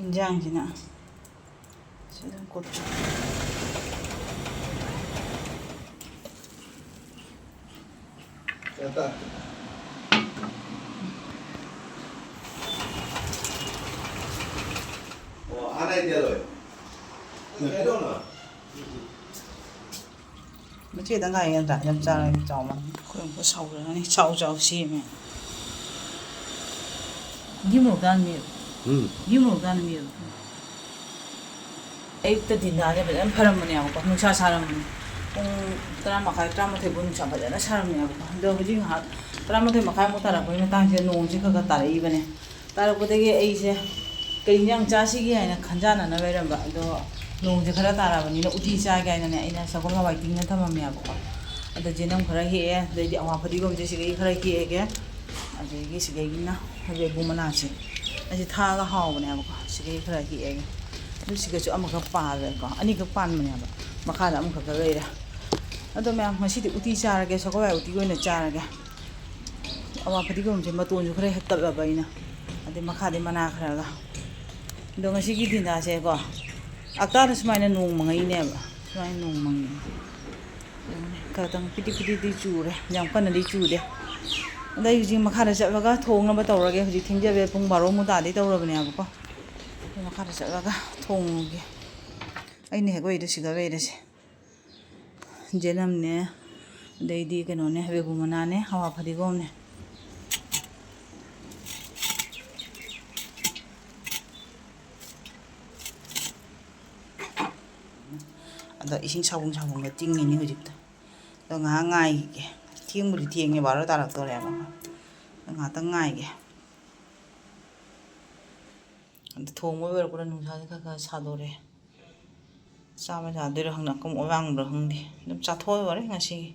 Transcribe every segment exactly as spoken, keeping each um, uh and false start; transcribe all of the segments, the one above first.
ꯏꯟꯖꯥꯡꯁꯤꯅ ꯁꯤ ꯑꯗꯨꯝ ꯀꯣꯠ-, ꯑꯣ, ꯑꯥ ꯂꯩꯇꯦ ꯂꯣꯏ꯫ ꯀꯩꯗꯧꯅꯣ? ꯃꯆꯦꯗ ꯉꯥꯏ ꯅꯠꯇ꯭ꯔꯥ? ꯌꯥꯝ ꯆꯥꯔ ꯌꯥꯝ ꯆꯥꯎꯃꯟ꯫ ꯑꯩꯈꯣꯏ ꯑꯃꯨꯛꯀ ꯁꯥꯎꯔꯅꯤ꯫ ꯆꯥꯎ ꯆꯥꯎ ꯁꯦꯝꯃꯦ꯫ ꯌꯨꯝ ꯌꯧꯔꯀꯥꯟꯗ ꯃꯤ-, ꯎꯝ꯫ ꯌꯨꯝ ꯌꯧꯔꯀꯥꯟꯗ ꯃꯤ-, ꯑꯌꯨꯛꯇ ꯗꯤꯟꯗꯥꯁꯦ ꯐꯖꯅ ꯐꯔꯝꯕꯅꯦꯕꯀꯣ, ꯅꯨꯡꯁꯥ ꯁꯥꯔꯝꯕꯅꯦ꯫ ꯄꯨꯡ ꯇꯔꯥ ꯃꯈꯥꯏ, ꯇꯔꯥꯃꯥꯊꯣꯏ ꯐꯥꯎ ꯅꯨꯡꯁꯥ ꯐꯖꯅ ꯁꯥꯔꯝꯃꯦꯕꯀꯣ꯫ ꯑꯗꯣ ꯍꯧꯖꯤꯛ ꯉꯥꯏꯍꯥꯛ ꯇꯔꯥꯃꯥꯊꯣꯏ ꯃꯈꯥꯏꯃꯨꯛ ꯇꯥꯔꯛꯄꯒꯤ ꯃꯇꯥꯡꯁꯤꯗ ꯅꯣꯡꯁꯦ ꯈꯔ ꯈꯔ ꯇꯥꯔꯛꯏꯕꯅꯦ꯫ ꯇꯥꯔꯛꯄꯗꯒꯤ ꯑꯩꯁꯦ ꯀꯩ ꯏꯟꯖꯥꯡ ꯆꯥꯁꯤꯒꯦ ꯍꯥꯏꯅ ꯈꯟꯖꯥꯟꯅꯅ ꯂꯩꯔꯝꯕ꯫ ꯑꯗꯣ ꯅꯣꯡꯁꯦ ꯈꯔ ꯇꯥꯔꯛꯑꯕꯅꯤꯅ ꯎꯇꯤ ꯆꯥꯒꯦ ꯍꯥꯏꯅꯅꯦ ꯑꯩꯅ ꯁꯒꯣꯜ ꯍꯋꯥꯏ ꯇꯤꯡꯅ ꯊꯝꯃꯝꯃꯦꯕꯀꯣ꯫ ꯑꯗꯣ ꯖꯦꯅꯝ ꯈꯔ ꯍꯦꯛꯑꯦ, ꯑꯗꯩꯗꯤ ꯑꯋꯥ ꯐꯗꯤꯒꯣꯝꯁꯦ ꯁꯤꯗꯒꯤ ꯈꯔ ꯍꯦꯛꯑꯒꯦ, ꯑꯗꯒꯤ ꯁꯤꯗꯒꯤꯅ ꯍꯩꯕꯨ ꯃꯅꯥꯁꯦ, ꯑꯁꯤ ꯊꯥꯛꯑꯒ ꯍꯥꯎꯕꯅꯦꯕꯀꯣ꯫ ꯁꯤꯗꯒꯤ ꯈꯔ ꯍꯦꯛꯑꯒꯦ꯫ ꯑꯗꯨ ꯁꯤꯒꯁꯨ ꯑꯃꯈꯛ ꯄꯥꯜꯂꯦꯀꯣ, ꯑꯅꯤꯈꯛ ꯄꯥꯟꯕꯅꯦꯕ, ꯃꯈꯥꯗ ꯑꯃꯈꯛꯀ ꯂꯩꯔꯦ꯫ ꯑꯗꯣ ꯃꯌꯥꯝ, ꯉꯁꯤꯗꯤ ꯎꯇꯤ ꯆꯥꯔꯒꯦ, ꯁꯒꯣꯜ ꯍꯋꯥꯏ ꯎꯇꯤ ꯑꯣꯏꯅ ꯆꯥꯔꯒꯦ꯫ ꯑꯋꯥ ꯐꯗꯤꯒꯣꯝꯁꯦ ꯃꯇꯣꯟꯁꯨ ꯈꯔ ꯍꯦꯛ ꯇꯠꯂꯕ ꯑꯩꯅ, ꯑꯗꯩ ꯃꯈꯥꯗꯩ ꯃꯅꯥ ꯈꯔꯒ꯫ ꯑꯗꯣ ꯉꯁꯤꯒꯤ ꯗꯤꯟꯗꯥꯁꯦꯀꯣ, ꯑꯛꯇꯥꯗ ꯁꯨꯃꯥꯏꯅ ꯅꯣꯡ ꯃꯪꯉꯛꯏꯅꯦꯕ, ꯁꯨꯃꯥꯏꯅ ꯅꯣꯡ ꯃꯪꯉꯤ꯫ ꯌꯦꯡꯉꯨꯅꯦ, ꯈꯔꯇꯪ ꯄꯤꯗꯤ ꯄꯤꯗꯤꯗꯤ ꯆꯨꯔꯦ, ꯌꯥꯝ ꯀꯟꯅꯗꯤ ꯆꯨꯗꯦ꯫ ꯑꯗꯣ ꯑꯩ ꯍꯧꯖꯤꯛ ꯃꯈꯥꯗ ꯆꯠꯂꯒ ꯊꯣꯡꯅꯕ ꯇꯧꯔꯒꯦ꯫ ꯍꯧꯖꯤꯛ ꯊꯦꯡꯖꯜꯂꯦ, ꯄꯨꯡ ꯕꯥꯔꯣꯃꯨꯛ ꯇꯥꯗꯤ ꯇꯧꯔꯕꯅꯦꯕꯀꯣ꯫ ꯑꯩ ꯃꯈꯥꯗ ꯆꯠꯂꯒ ꯊꯣꯡꯉꯒꯦ꯫ ꯑꯩꯅ ꯍꯦꯛ ꯑꯣꯏꯗꯣ ꯁꯤꯒ ꯂꯩꯔꯁꯦ꯫ ꯖꯦꯅꯝꯅꯦ, ꯑꯗꯩꯗꯤ ꯀꯩꯅꯣꯅꯦ, ꯕꯦꯒꯨ ꯃꯅꯥꯅꯦ, ꯍꯋꯥ ꯐꯗꯤꯒꯣꯝꯅꯦ꯫ ꯑꯗ ꯏꯁꯤꯡ ꯁꯥꯕꯨꯡ ꯁꯥꯕꯨꯡꯒ ꯇꯤꯡꯉꯤꯅꯤ ꯍꯧꯖꯤꯛꯇ꯫ ꯑꯗꯣ ꯉꯥꯏꯍꯥꯛ ꯉꯥꯏꯈꯤꯒꯦ꯫ ꯊꯦꯡꯕꯨꯗꯤ ꯊꯦꯡꯉꯦ, ꯕꯥꯔꯣ ꯇꯥꯔꯛꯇꯣꯔꯦꯕ꯫ ꯑꯗꯣ ꯉꯥꯏꯍꯥꯛꯇꯪ ꯉꯥꯏꯒꯦ꯫ ꯑꯗ ꯊꯣꯡꯕ ꯂꯣꯏꯔꯛꯄꯗ ꯅꯨꯡꯁꯥꯁꯦ ꯈꯔ ꯈꯔ ꯁꯥꯗꯣꯔꯛꯑꯦ꯫ ꯆꯥꯕ ꯌꯥꯗꯣꯏꯔꯥ ꯈꯪꯗꯦ, ꯅꯥꯀꯨꯝ ꯑꯣꯏꯔꯥꯡꯕ꯭ꯔꯥ ꯈꯪꯗꯦ꯫ ꯑꯗꯨꯝ ꯆꯥꯊꯣꯛꯑ ꯂꯣꯏꯔꯦ ꯉꯁꯤꯒꯤ꯫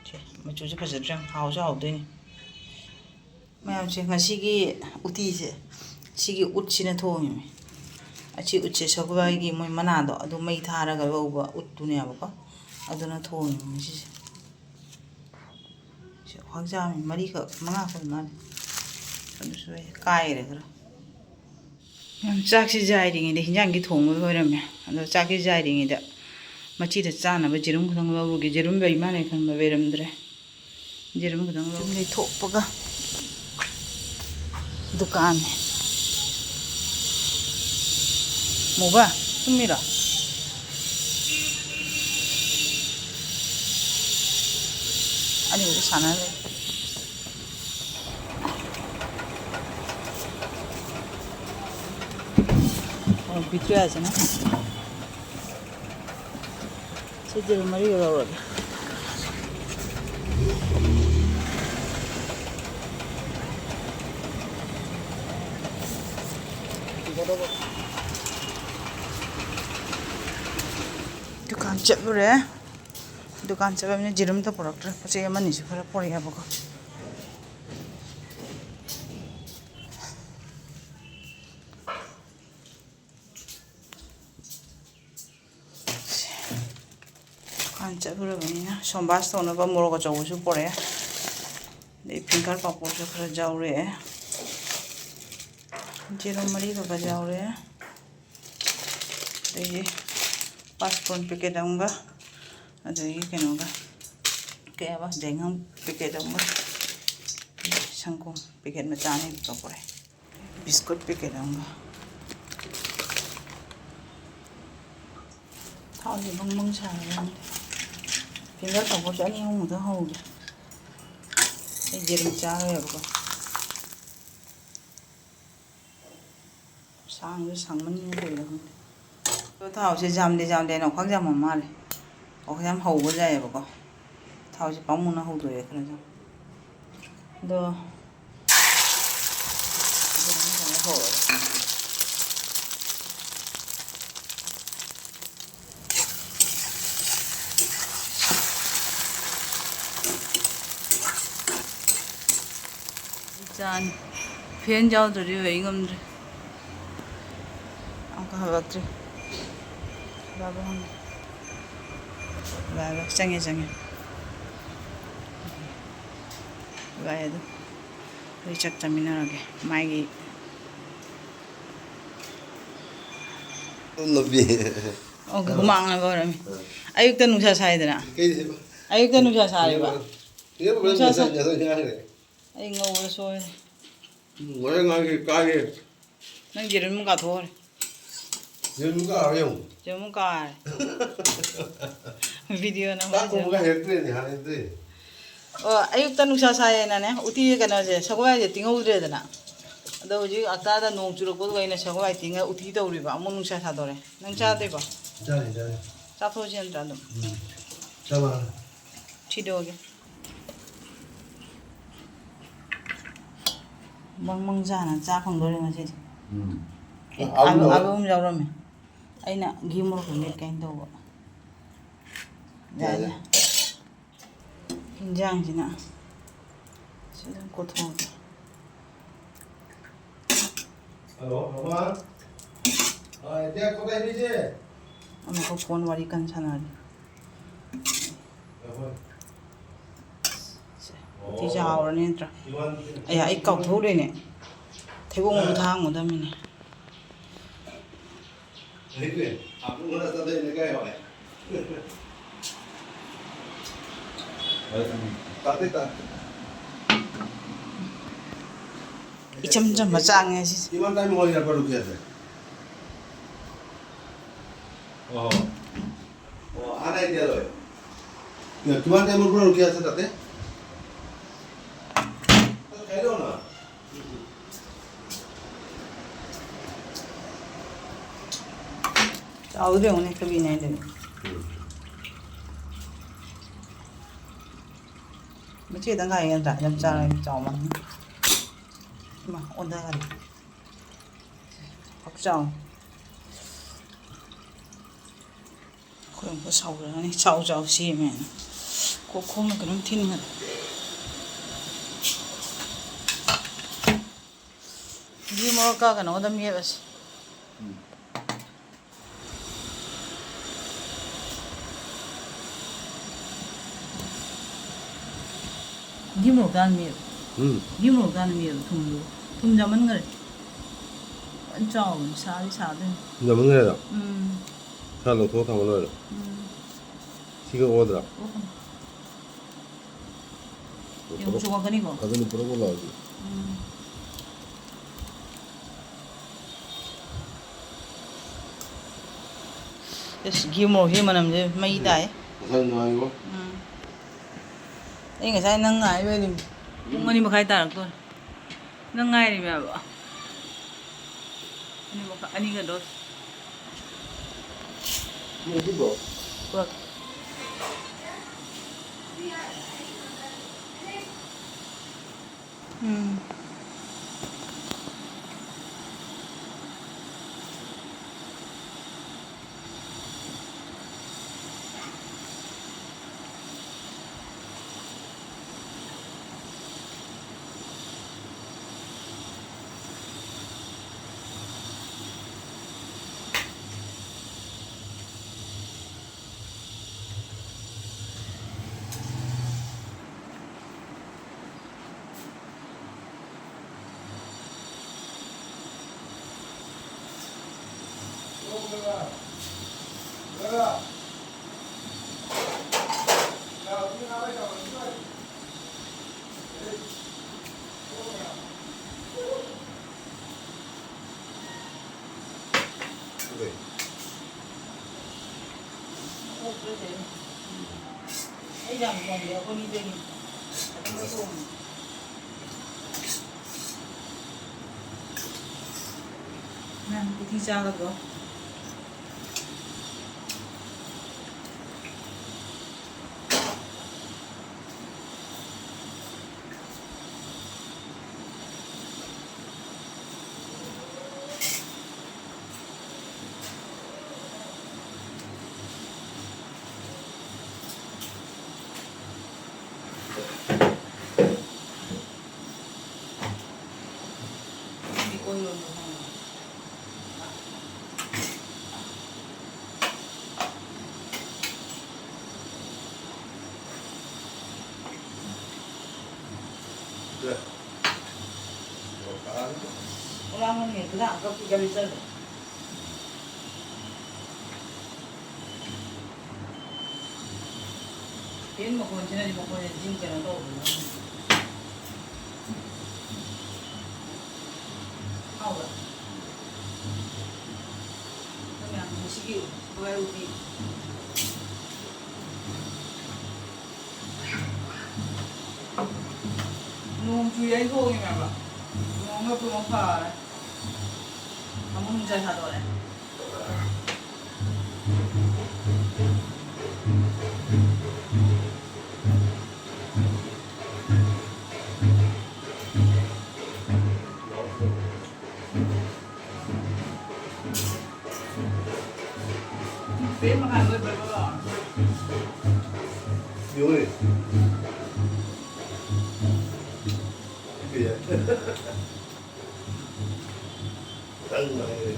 ꯁꯦ, ꯃꯆꯨꯁꯦ ꯐꯖꯗ꯭ꯔꯦ, ꯍꯥꯎꯁꯨ ꯍꯥꯎꯗꯣꯏꯅꯤ꯫ ꯃꯌꯥꯝꯁꯦ, ꯉꯁꯤꯒꯤ ꯎꯇꯤꯁꯦ, ꯁꯤꯒꯤ ꯎꯠꯁꯤꯅ ꯊꯣꯡꯉꯤꯅꯦ꯫ ꯑꯁꯤ ꯎꯠꯁꯦ ꯁꯒꯣꯜꯒꯤ ꯃꯣꯏ ꯃꯅꯥꯗꯣ, ꯑꯗꯨ ꯃꯩ ꯊꯥꯔꯒ ꯂꯧꯕ ꯎꯠꯇꯨꯅꯦꯕꯀꯣ꯫ ꯑꯗꯨꯅ ꯊꯣꯡꯉꯤꯅꯦ ꯉꯁꯤꯁꯦ꯫ ꯁꯤ ꯈ꯭ꯋꯥꯡꯖꯥꯝ ꯃꯔꯤꯈꯛ, ꯃꯉꯥꯈꯛ ꯃꯥꯜꯂꯦ꯫ ꯑꯗꯨꯁꯨ ꯑꯩ ꯀꯥꯏꯔꯦ ꯈꯔ꯫ ꯆꯥꯛꯁꯤ ꯌꯥꯏꯔꯤꯉꯩꯗ ꯍꯤꯟꯖꯥꯡꯒꯤ ꯊꯣꯡꯕ ꯂꯣꯏꯔꯝꯃꯦ꯫ ꯑꯗꯣ ꯆꯥꯛꯁꯤ ꯌꯥꯏꯔꯤꯉꯩꯗ ꯃꯆꯤꯗ ꯆꯥꯅꯕ ꯌꯦꯔꯨꯝ ꯈꯤꯇꯪ ꯂꯧꯔꯨꯒꯦ꯫ ꯌꯦꯔꯨꯝ ꯂꯩ ꯃꯥꯜꯂꯦ ꯈꯟꯕ ꯂꯩꯔꯝꯗ꯭ꯔꯦ꯫ ꯌꯦꯔꯨꯝ ꯈꯤꯇꯪ ꯂꯧ-, ꯂꯩꯊꯣꯛꯄꯒ ꯗꯨꯀꯥꯟꯅꯦ꯫ ꯃꯨꯕ, ꯇꯨꯝꯃꯤꯔꯣ? ꯑꯅꯤꯗꯨ ꯁꯥꯟꯅ ꯂꯩ꯫ ꯑꯣ, ꯕꯤꯇ꯭ꯔꯤꯌꯥꯁꯤꯅ꯫ ꯁꯤ ꯖꯤꯔꯣ ꯃꯔꯤꯒ ꯂꯧꯔꯒꯦ꯫ ꯗꯨꯀꯥꯟ ꯆꯠꯂꯨꯔꯦ꯫ ꯗꯨꯀꯥꯟ ꯆꯠꯂꯕꯅꯤꯅ ꯖꯤꯔꯨꯝꯇ ꯄꯨꯔꯛꯇ꯭ꯔꯦ꯫ ꯄꯣꯠ ꯆꯩ ꯑꯃꯅꯤꯁꯨ ꯈꯔ ꯄꯨꯔꯛꯑꯦꯕꯀꯣ꯫ ꯗꯨꯀꯥꯟ ꯆꯠꯂꯨꯔꯕꯅꯤꯅ ꯁꯣꯝꯕꯥꯁ ꯇꯧꯅꯕ ꯃꯣꯔꯣꯛ ꯑꯆꯧꯕꯁꯨ ꯄꯨꯔꯛꯑꯦ꯫ ꯑꯗꯩ ꯐꯤꯡꯒꯔ ꯄꯥꯄꯣꯔꯁꯨ ꯈꯔ ꯌꯥꯎꯔꯛꯑꯦ꯫ ꯖꯦꯔꯣ ꯃꯔꯤꯒꯨꯝꯕ ꯌꯥꯎꯔꯦ꯫ ꯑꯗꯒꯤ ꯄꯥꯁꯄꯣꯔꯠ ꯄꯦꯀꯦꯠ ꯑꯃꯒ, ꯑꯗꯒꯤ ꯀꯩꯅꯣꯒ, ꯀꯩ ꯍꯥꯏꯕ, ꯌꯥꯏꯉꯪ ꯄꯦꯀꯦꯠ ꯑꯃꯒ, ꯁꯪꯒꯣꯝ ꯄꯦꯀꯦꯠ ꯃꯆꯥ ꯑꯅꯤꯒ ꯄꯨꯔꯛꯑꯦ꯫ ꯕꯤꯁꯀꯨꯠ ꯄꯦꯀꯦꯠ ꯑꯃꯒ꯫ ꯊꯥꯎꯁꯦ ꯕꯪ ꯕꯪ ꯁꯥꯔꯦ꯫ ꯐꯤꯡꯒꯔ ꯄꯥꯐꯣꯔꯁꯦ ꯑꯅꯤ ꯑꯍꯨꯝ ꯈꯛꯇ ꯍꯧꯒꯦ꯫ ꯑꯩ ꯌꯦꯔꯨꯝ ꯆꯥꯔꯣꯏꯕꯀꯣ꯫ ꯁꯥꯡꯁꯨ ꯁꯥꯡꯃꯟꯗꯅ ꯀꯩꯅꯣ ꯈꯪꯗꯦ꯫ ꯑꯗꯣ ꯊꯥꯎꯁꯦ ꯌꯥꯝꯗꯦ ꯌꯥꯝꯗꯦꯅ ꯑꯣꯈꯥꯛ ꯌꯥꯝꯃ ꯃꯥꯜꯂꯦ꯫ ꯑꯣꯈꯥꯛ ꯌꯥꯝ ꯍꯧꯕ ꯌꯥꯏꯌꯦꯕꯀꯣ꯫ ꯊꯥꯎꯁꯦ ꯄꯥꯝꯃꯨꯅ ꯍꯧꯗꯣꯛꯑꯦ ꯈꯔꯁꯨ꯫ ꯑꯗꯣ ꯑꯗꯨꯝ ꯐꯖꯅ ꯍꯧꯔꯒꯦ꯫ ꯆꯥꯅꯤ꯫ ꯐꯦꯟ ꯌꯥꯎꯗ꯭ꯔꯗꯤ ꯂꯩ ꯉꯝꯗ꯭ꯔꯦ꯫ ꯑꯃꯨꯛꯀ ꯍꯜꯂꯛꯇ꯭ꯔꯤ꯫ ꯕꯥꯕꯥ ꯍꯪꯉꯦ꯫ ꯕꯥꯕꯥ ꯆꯪꯉꯦ, ꯆꯪꯉꯦ꯫ ꯕꯥꯏ ꯑꯗꯨ ꯑꯩ ꯆꯥꯛ ꯆꯥꯃꯤꯟꯅꯔꯒꯦ꯫ ꯃꯥꯒꯤ ꯅꯨꯄꯤ꯫ ꯑꯣ, ꯍꯨꯃꯥꯡꯅ ꯑꯣꯏꯔꯝꯃꯤ꯫ ꯑꯥ꯫ ꯑꯌꯨꯛꯇ ꯅꯨꯡꯁꯥ ꯁꯥꯏꯗꯅ꯫ ꯀꯩ ꯍꯥꯏꯕ? ꯑꯌꯨꯛꯇ ꯅꯨꯡꯁꯥ ꯁꯥꯔꯤꯕ꯫ ꯌꯦꯔꯨꯝ ꯅꯨꯡꯁꯥ ꯁꯥ-, ꯉꯁꯥꯏ ꯉꯥꯡꯈ꯭ꯔꯦ꯫ ꯑꯩ ꯉꯧꯕꯗ ꯁꯣꯏꯔꯦ꯫ ꯎꯝ, ꯉꯁꯥꯏ ꯉꯥꯡꯈ꯭ꯔꯦ, ꯀꯥꯏꯔꯦ꯫ ꯅꯪ ꯌꯦꯔꯨꯝ ꯀꯥꯊꯣꯛꯈ꯭ꯔꯦ꯫ ꯌꯦꯔꯨꯝ ꯀꯥꯔꯦ ꯌꯦꯡꯉꯨ꯫ ꯌꯦꯔꯨꯝ ꯀꯥꯔꯦ꯫ ꯚꯤꯗꯤꯑꯣ ꯅꯝꯕ ꯆꯥꯛ ꯊꯣꯡꯕꯒ ꯍꯩꯔꯛꯇ꯭ꯔꯦꯅꯦ, ꯍꯥꯟꯅꯗꯤ꯫ ꯑꯣ, ꯑꯌꯨꯛꯇ ꯅꯨꯡꯁꯥ ꯁꯥꯏꯌꯦꯅꯅꯦ, ꯎꯇꯤ ꯀꯩꯅꯣꯁꯦ, ꯁꯒꯣꯜꯍꯋꯥꯏꯁꯦ ꯇꯤꯡꯍꯧꯗ꯭ꯔꯦꯗꯅ꯫ ꯑꯗꯣ ꯍꯧꯖꯤꯛ ꯍꯞꯇꯥꯗ ꯅꯣꯡ ꯆꯨꯔꯛꯄꯗꯨꯒ ꯑꯩꯅ ꯁꯒꯣꯜꯍꯋꯥꯏ ꯇꯤꯡꯉ ꯎꯇꯤ ꯇꯧꯔꯤꯕ, ꯑꯃꯨꯛ ꯅꯨꯡꯁꯥ ꯁꯥꯗꯣꯔꯦ꯫ ꯅꯪ ꯆꯥꯗꯣꯏꯕ? ꯆꯥꯅꯤ, ꯆꯥꯅꯤ꯫ ꯆꯥꯊꯣꯛꯑꯁꯤ ꯅꯠꯇ꯭ꯔꯥ ꯑꯗꯨꯝ? ꯎꯝ꯫ ꯆꯥꯔꯣ꯫ ꯊꯤꯗꯣꯛꯑꯒꯦ꯫ ꯃꯪ ꯃꯪ ꯆꯥꯅ ꯆꯥ ꯐꯪꯗꯣꯔꯦ ꯉꯁꯤꯗꯤ꯫ ꯎꯝ꯫ ꯑꯦ, ꯑꯥꯂꯨ ꯑꯥꯂꯨ, ꯌꯥꯎꯔꯦ꯫ ꯑꯥꯂꯨ ꯑꯃ ꯌꯥꯎꯔꯝꯃꯦ꯫ ꯑꯩꯅ ꯘꯤ ꯃꯣꯔꯣꯛꯀ ꯃꯦꯠꯀꯦꯅ ꯇꯧꯕ꯫ ꯌꯥꯏ, ꯌꯥꯏ꯫ ꯌꯥꯏ꯫ ꯏꯟꯖꯥꯡꯁꯤꯅ ꯁꯤ ꯑꯗꯨꯝ ꯀꯣꯠꯊꯣꯛꯑꯒꯦ꯫ ꯍꯜꯂꯣ, ꯃꯃꯥ꯫ ꯑ, ꯏꯆꯦ, ꯀꯗꯥꯏ ꯂꯩꯒꯦ? ꯑꯃꯨꯛꯀ ꯐꯣꯟ ꯋꯥꯔꯤ ꯀꯟꯅ ꯁꯥꯟꯅꯔꯤ꯫ ꯍꯣꯏ꯫ ꯁꯦ, ꯎꯇꯤꯁꯦ ꯍꯥꯎꯔꯅꯤ ꯅꯠꯇ꯭ꯔꯥ? ꯑꯌꯥ, ꯑꯩ ꯀꯥꯎꯊꯣꯛꯎꯔꯦꯅꯦ꯫ ꯊꯩꯕꯣꯡ ꯑꯃ ꯊꯥꯡꯒꯗꯕꯅꯤꯅꯦ꯫ ꯏꯆꯝ ꯆꯝꯕ ꯆꯥꯛꯅꯦ ꯁꯤꯁꯦ꯫ অ। অ, আনাই দিয়া লয়। কিমান টাইমৰ পৰা ৰখি আছে তাতে? খাই লওঁ না। ꯆꯥꯎꯗ꯭ꯔꯦ, ꯑꯃꯨꯛ ꯍꯦꯛꯇ ꯄꯤꯅꯦ ꯍꯥꯏꯗꯨꯅꯤ꯫ ꯃꯆꯦꯗꯪ ꯉꯥꯏꯒꯦ ꯅꯠꯇ꯭ꯔꯥ? ꯌꯥꯝ ꯆꯥꯔ ꯆꯥꯎꯃꯟꯅꯤ꯫ ꯏꯃꯥ, ꯑꯣꯟꯊꯒꯅꯤ꯫ ꯄꯥꯛꯆꯥꯎ꯫ ꯑꯩꯈꯣꯏ ꯑꯃꯨꯛꯀ ꯁꯥꯎꯔꯛꯑꯅꯤ, ꯆꯥꯎ ꯆꯥꯎ ꯁꯦꯝꯃꯦꯅ꯫ ꯀꯣꯛ ꯈꯣꯡꯅ ꯀꯩꯅꯣꯝ ꯊꯤꯟꯒꯅꯤ꯫ ꯘꯤ ꯃꯣꯔꯣꯛꯀ ꯀꯩꯅꯣꯒꯗ ꯃꯦꯠꯂꯁꯤ꯫ ꯎꯝ꯫ ꯘꯤ ꯃꯣꯔꯣꯛꯇ ꯍꯥꯟꯅ ꯃꯦꯠꯂꯨ꯫ ꯎꯝ꯫ ꯘꯤ ꯃꯣꯔꯣꯛꯇ ꯍꯥꯟꯅ ꯃꯦꯠꯂꯨ, ꯊꯨꯝꯗꯨ꯫ ꯊꯨꯝ ꯌꯥꯝꯃꯟꯈꯔꯦ꯫ ꯐꯖꯅ ꯆꯥꯎꯕꯅꯤ, ꯁꯥꯗꯤ ꯁꯥꯗꯣꯏꯅꯤ꯫ ꯌꯥꯝꯃꯟꯈ꯭ꯔꯦꯗ꯫ ꯎꯝ꯫ ꯈꯔ ꯂꯧꯊꯣꯛꯑ ꯊꯝꯃ ꯂꯣꯏꯔꯦ꯫ ꯎꯝ꯫ ꯁꯤꯒ ꯑꯣꯗ꯭ꯔꯥ? ꯑꯣ꯫ ꯌꯦꯡꯉꯨ, ꯆꯣꯡꯉꯛꯀꯅꯤꯀꯣ? ꯑꯗꯨꯅꯤ ꯄꯨꯔꯥ ꯑꯣꯂꯥꯎꯗꯤ꯫ ꯎꯝ꯫ ꯑꯁ, ꯘꯤ ꯃꯣꯔꯣꯛꯁꯤ ꯃꯅꯝꯁꯦ ꯃꯩ ꯇꯥꯏ꯫ ꯉꯁꯥꯏ ꯉꯥꯏꯌꯣ꯫ ꯎꯝ꯫ ꯑꯩ ꯉꯁꯥꯏ ꯅꯪ ꯉꯥꯏ ꯂꯩꯔꯤꯅꯤ꯫ ꯄꯨꯡ ꯑꯅꯤ ꯃꯈꯥꯏ ꯇꯥꯔꯛꯇꯣꯔꯦ꯫ ꯅꯪ ꯉꯥꯏꯔꯤꯃꯦꯕ꯫ ꯑꯅꯤ ꯃꯈꯥꯏ, ꯑꯅꯤꯒ ꯗꯣꯁ꯫ ꯅꯣꯏꯒꯤꯕꯣ? ꯄꯨꯔꯛ-, ꯎꯝ꯫ ꯑꯩ ꯌꯥꯝ ꯊꯣꯡꯗꯦ, ꯑꯩꯈꯣꯏꯅꯤꯗꯒꯤ ꯈꯇꯪ ꯊꯣꯡꯉꯦ꯫ ꯅꯪ ꯎꯇꯤ ꯆꯥꯒꯗ꯭ꯔꯣ? ꯂꯥꯡꯉꯅꯤ, ꯍꯤꯗꯥꯛ ꯑꯃ ꯀꯞꯄꯤ ꯒꯥꯔꯤ ꯆꯠꯂꯦ꯫ ꯐꯦꯟ ꯃꯈꯣꯟꯁꯤꯅꯗꯤ ꯃꯈꯣꯟꯁꯦ ꯖꯤꯡ ꯀꯩꯅꯣ ꯇꯧꯕꯅꯦ꯫ ꯍꯥꯎꯕ꯭ꯔꯥ? ꯑꯩꯈꯣꯏ ꯃꯌꯥꯝ ꯉꯁꯤꯒꯤ ꯍꯋꯥꯏ ꯎꯇꯤ꯫ ꯅꯣꯡ ꯆꯨꯏ, ꯑꯩ ꯊꯣꯛꯏꯅꯦꯕ꯫ ꯅꯣꯡꯒ ꯄꯨꯡ ꯐꯔꯦ꯫ ꯐꯃꯨꯡ ꯆꯥꯏ ꯊꯥꯗꯣꯔꯦ꯫ ꯌꯣꯏ꯫ ꯏꯄꯦ꯫ ꯈꯤꯇꯪ ꯉꯥꯏꯔꯦ꯫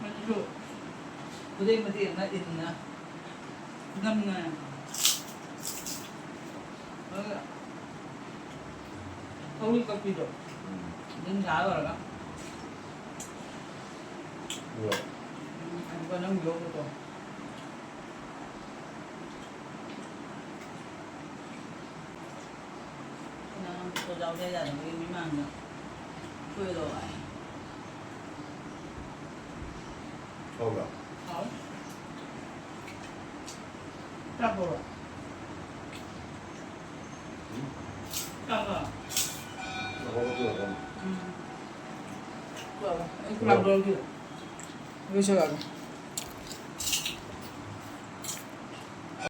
ꯃꯗꯨꯁꯨ ꯈꯨꯗꯩ ꯃꯇꯦꯛ ꯑꯃ ꯏꯟꯅ ꯅꯝꯅ ꯑꯗꯨꯒ ꯁꯧꯒ꯭ꯔꯤ ꯀꯛꯄꯤꯗꯣ꯫ ꯎꯝ꯫ ꯑꯗꯨꯝ ꯆꯥ ꯂꯣꯏꯔꯒ꯫ ꯑꯗꯣ ꯎꯝ, ꯑꯗꯨꯒ ꯅꯪ ꯌꯣꯠꯄꯗꯣ꯫ ꯅꯪ ꯄꯣꯠ ꯌꯥꯎꯗ ꯌꯥꯗꯕꯒꯤ ꯃꯤꯃꯥꯡꯗ ꯊꯣꯛꯏꯗꯣ ꯍꯥꯏ꯫ ꯍꯥꯎꯕ꯭ꯔꯥ? ꯍꯥꯎ꯫ ꯆꯥꯛ ꯄꯨꯔꯛꯑꯣ꯫ ꯎꯝ? ꯆꯥꯛ ꯄꯨꯔꯛꯑꯣ꯫ ꯆꯥꯛ ꯄꯨꯔꯛꯑꯣ꯫ ꯎꯝ꯫ ꯄꯨꯔꯛꯑꯣ꯫ ꯑꯩ ꯆꯥꯛ ꯂꯧꯔꯨꯒꯦ꯫ ꯂꯣꯏꯁꯜꯂꯛꯑꯒꯦ꯫